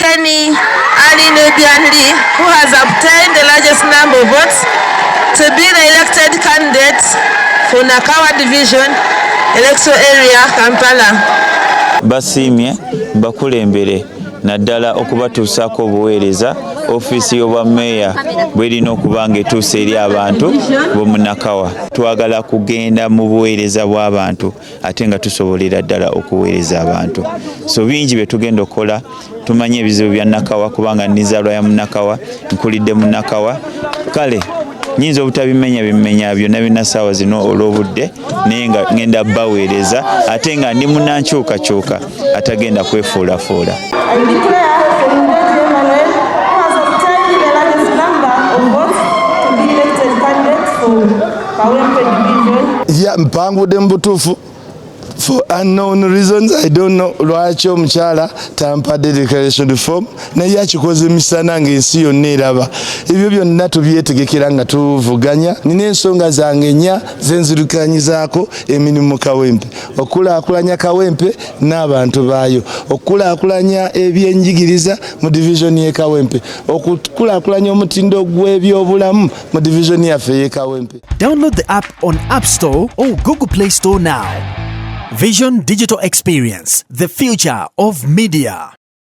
Kenny Ali Nubian Lee, who has obtained the largest number of votes, to be the elected candidate for Nakawa Division, Electoral Area, Kampala. Basiimye bakulembere naddala okubatuusaako obuweereza ofiisi y'obwammeeya bwerina okuba nga etuusa eri abantu b'omu Nakawa. Twagala kugenda mu buweereza bw'abantu ate nga tusobolera ddala okuweereza abantu. So bingi bye tugenda okukola. Tumanyi ebizibu bya Nakawa kubanga nizaalwa ya Munakawa, nkulidde mu Nakawa. Kale nyinza obutabimenya bimenya byonna byonna saawa zino olw'obudde, naye nga ngenda baweereza ate nga ndi munankyukakyuka atagenda kwefuulafuula. I declare Serunjogi Emmanuel, who has obtained the largest number of votes, to be elected candidate for Kawempe Division. Ya mpangudde mu butuufu for unknown reasons. I don't know lwaki omukyala tampadde declaration form, naye akikoze misana ng'ensi yonna eraba. Ebyo byonna tubyetegekera nga tuvuganya. Nina ensonga zange nnya zenzirukanyizaako emirimu mu Kawempe: okukulaakulanya Kawempe n'abantu baayo, okukulaakulanya ebyenjigiriza mu divisioni y'e Kawempe, okukulaakulanya omutindo gw'ebyobulamu mu divisioni yaffe ey'e Kawempe. Download the app on App Store or Google Play Store now. Vision Digital Experience, the future of media.